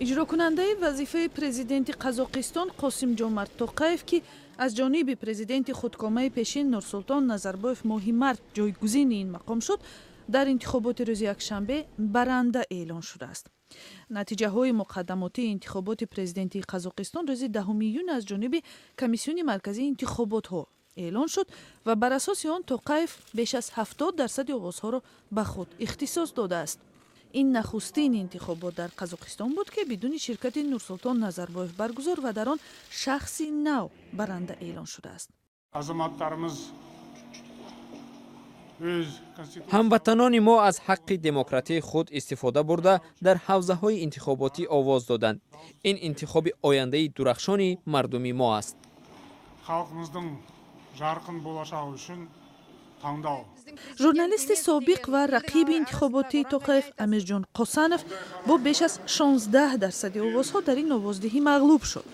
Иҷрокунандаи вазифаи президенти Қазоқистон Қосимҷомарт Тоқаев, ки аз ҷониби президенти худкомаи пешин Нурсултон Назарбоев моҳи март ҷойгузини ин мақом шуд, дар интихоботи рӯзи якшанбе баранда эълон шудааст. Натиҷаҳои муқаддамотии интихоботи президентии Қазоқистон рӯзи 10 июн аз ҷониби Комиссиони марказии интихоботҳо эълон шуд ва бар асоси он Тоқаев беш аз 70% овозҳоро ба худ ихтисос додааст. Ин нахустин интихобот дар Қазоқистон буд, ки бидуни ширкати Нурсултон Назарбоев баргузор ва дар он шахси нав баранда эълон шудааст. Азаматтарымыз өз Ҳамватанони мо аз ҳаққи демократии худ истифода бурда, дар ҳавзаҳои интихоботӣ овоз доданд. Ин интихоби ояндаи дурахшони мардуми мо аст. Халқымыздың жарқын болашағы үшін таңдау. Журналисти собиқ ва рақиби интихоботии Тоқаев Амирҷон Қосанов бо беш аз 16% овозҳо дар ин овоздиҳӣ мағлуб шуд.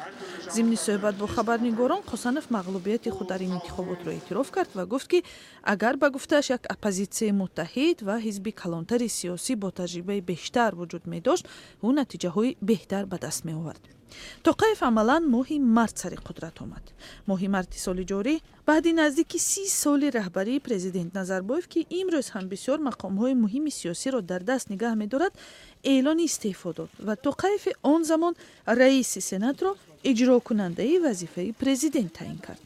Зимни суҳбат бо хабарнигорон Қосанов мағлубияти худ дар ин интихоботро эътироф кард ва гуфт, ки агар, ба гуфтааш, як оппозитсияи муттаҳид ва ҳизби калонтари сиёсӣ бо таҷрибаи бештар вуҷуд медошт, ӯ натиҷаҳои беҳтар ба даст меовард. Тоқаев амалан моҳи март сари қудрат омад. Моҳи марти соли ҷорӣ, баъди наздики 30 соли раҳбарии президент Назарбоев, ки имрӯз ҳам бисёр мақомҳои муҳими сиёсиро дар даст нигаҳ медорад, эълони истеъфо дод ва Тоқаеви он замон раиси сенатро иҷрокунандаи вазифаи президент таъин кард.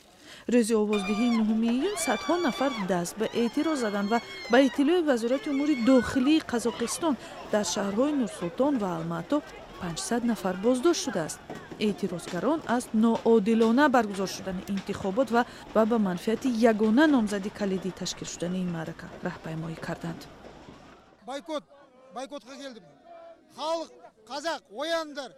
Рӯзи овоздиҳии 9 июн садҳо нафар даст ба эътироз заданд ва ба иттилои Вазорати умури дохилии Қазоқистон дар шаҳрҳои Нурсултон ва Алмато 500 нафар боздошт шудааст. Эътирозгарон аз ноодилона баргузор шудани интихобот ва ба манфиати ягона номзади калидӣ ташкил шудани ин маърака раҳпаймоӣ карданд. Бойкот, бойкотқа келдім. Халық, қазақ, ояныңдар!